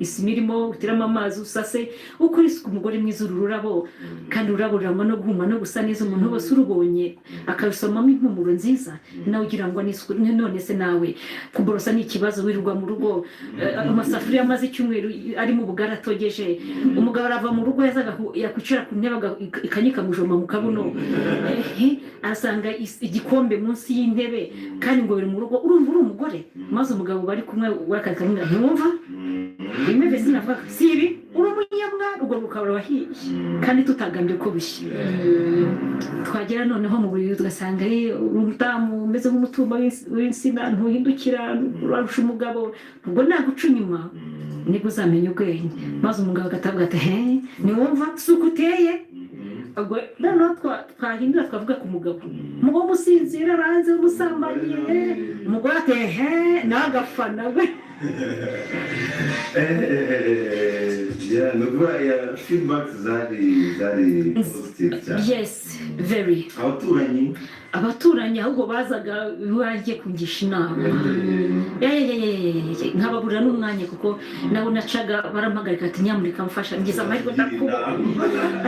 Isima irimo, utiramo amazi, usase, ukora isuku. Umugore mwiza, uru rurabo, kandi ururabo rurangwa no guhuma no gusa neza. Umuntu wese urubonye akarusomamo impumuro nziza, nawe ugira ngo ni isuku. None se nawe kuborosa ni ikibazo? Wirirwa mu rugo, amasafuriya amaze icyumweru arimo ubugari atogeje. Umugabo arava mu rugo, yazaga yakwicara ku ntebe, ikanya ikamujoma mu kabuno. Arasanga igikombe munsi y'intebe, kandi ngo biri mu rugo. Urumva uri umugore, maze umugabo bari kumwe wakakamubwira: "Ntiwumva rimwe mbese navuga si ibi? Uri umunyamwari." Urwo rukaba rurahiye kandi tutagambye ko bishya. Twagera noneho mu buriri, tugasanga uri umudamu umeze nk'umutumba w'insina, ntuhindukira, urarusha umugabo. Ubwo naguca inyuma nibwo uzamenya ubwenge. Maze umugabo agatavuga ati: "He, ntiwumva si uko uteye?" Ubwo noneho twahindura, twavuga ku mugabo, umugabo umusinzira hanze, umusambanyi, umugore ati: "He," nawe agafana we. Yeah, ni ukuvuga ya feedback zari positive cyane. Yes, very. Abaturanyi? Abaturanyi ahubwo bazaga iwanjye kungisha inama. Nkababurira n'umwanya, kuko nabo nacaga barampagarika, ati: "Nyamuneka mfasha, ngize amahirwe ndakubona."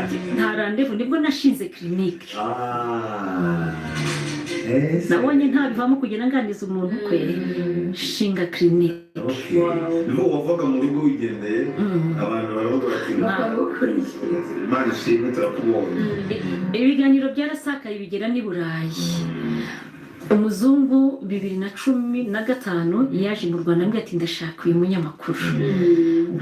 Ati: "Nta rendez-vous." Nibwo nashinze clinique. Ah, ese. Nabonye ntabivamo kugenda nganiza umuntu kwe, shinga clinique. Okay. Niho wavaga mu rugo wigendeye, abantu baravuga bati: "Imana ishimwe, turakubonye." Ibiganiro byarasakaye, bigera n'i Burayi. Umuzungu 2015 yaje mu Rwanda, ambwira ati: "Ndashaka uyu munyamakuru,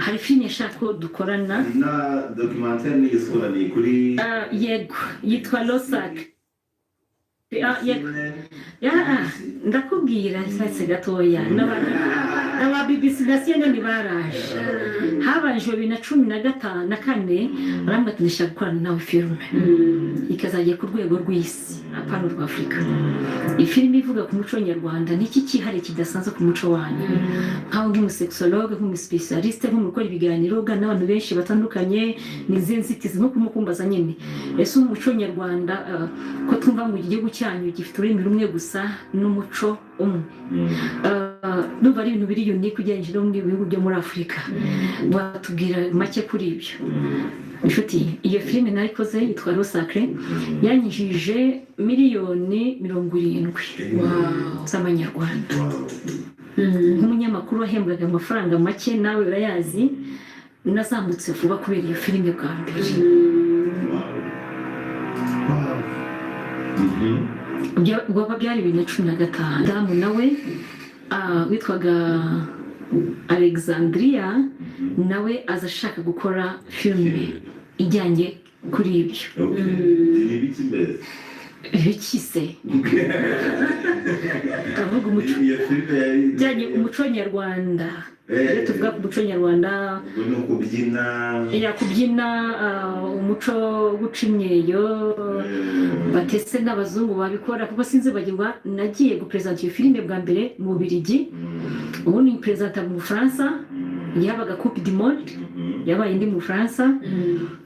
hari filime yashaka ko dukorana." Na documentaire nigeze kubona ni kuri Ah, yego, yitwa Losak. Ah, yego. Ya, ndakubwira nsatse gatoya, n'aba BBC na CNN baraje. Habanje 2015 na kane, arambwira ati: "Ndashaka gukorana nawe filime ikazajya ku rwego rw'isi, apana urwa Afurika." Iyi filime ivuga ku muco nyarwanda. Ni iki cyihariye kidasanzwe ku muco wanyu, nkaho nk'umusexologue, nk'umuspécialiste, nk'umuntu ukora ibiganiro, ugana n'abantu benshi batandukanye? Ni izihe nzitizi? Nko kumukumbaza nyine: ese umuco nyarwanda, ko twumva ngo igihugu cyanyu gifite ururimi rumwe gusa n'umuco umwe, ndumva ari ibintu biri unique ugereranyije no mu bihugu byo muri Afurika, watubwira make kuri ibyo?" Inshuti, iyo filime nayikoze yitwa Rosacre, yanyinjije miliyoni 70 z'amanyarwanda. Nk'umunyamakuru wahembwaga amafaranga make, nawe urayazi, nazamutse vuba kubera iyo filime bwa mbere. Byari 2015. Damu nawe witwaga Alexandria, nawe aza ashaka gukora filime ijyanye kuri ibyo. Okay. Ni ibiki mbese? Ibiki se? Ndavuga umuco. Iyo filime yari ijyanye umuco nyarwanda. Iyo tuvuga ku muco nyarwanda, Ubwo ni ukubyina? Ya, kubyina, umuco wo guca imyeyo. Batese n'abazungu babikora, kuko sinzibagirwa, nagiye guperezanta iyo filime bwa mbere mu Bubiligi, ubundi perezanta mu Bufaransa. Yabaga Coupe du Monde, yabaye indi mu Bufaransa,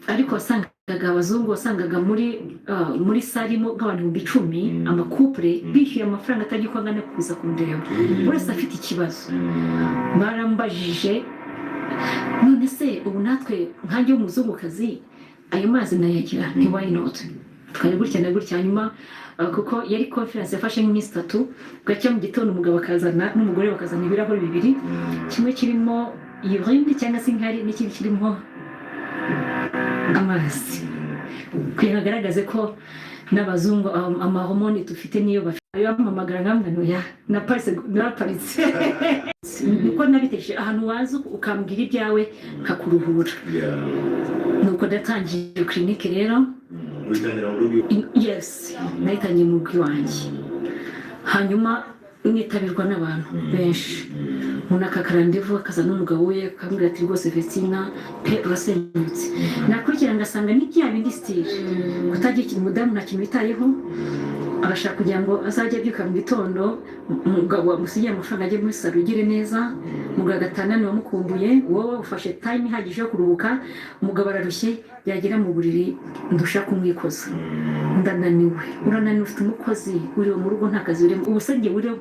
ariko wasangaga abazungu, wasangaga muri salle irimo nk'abantu 10,000, amacouple bishyuye amafaranga atagira uko angana kuza kundeba, buri wese afite ikibazo. Barambajije: "None se ubu natwe nkanjye w'umuzungukazi ayo mazi nayagira?" Nti: "Why not?" Twari gutya na gutya. Hanyuma kuko yari conference yafashe nk'iminsi 3, bwacya mu gitondo umugabo akazana n'umugore, bakazana ibirahuri bibiri, kimwe kirimo urine cyangwa se inkari, n'ikindi kirimo amazi, kugira ngo agaragaze ko n'abazungu amahormone dufite niyo bafite. Bampamagara nkamwe ntoya, naparitse, naparitse niko nabitekereje. Ahantu waza ukambwira ibyawe nkakuruhura. Nuko ndatangiye clinique rero. Witangira mu rugo? Yes, nayitangiye mu rugo iwanjye, hanyuma nitabirwa n'abantu benshi. Umuntu akaka rendez-vous, akaza n'umugabo we, akambwira ati: "Rwose Vestina pe, urasenyutse." Nakurikira ngasanga ni bya bindi, style kutagira ikintu, umudamu nta kintu witayeho, agashaka kugira ngo azajye abyuka mu gitondo, umugabo wamusigiye amafaranga ajye muri salon ugire neza. Umugabo agataha wamukumbuye, wowe ufashe time ihagije yo kuruhuka, umugabo ararushye, yagera mu buriri: "Ndusha kumwikoza, ndananiwe." Urananiwe ufite umukozi, uri mu rugo, nta kazi urimo, ubu se njye uriho.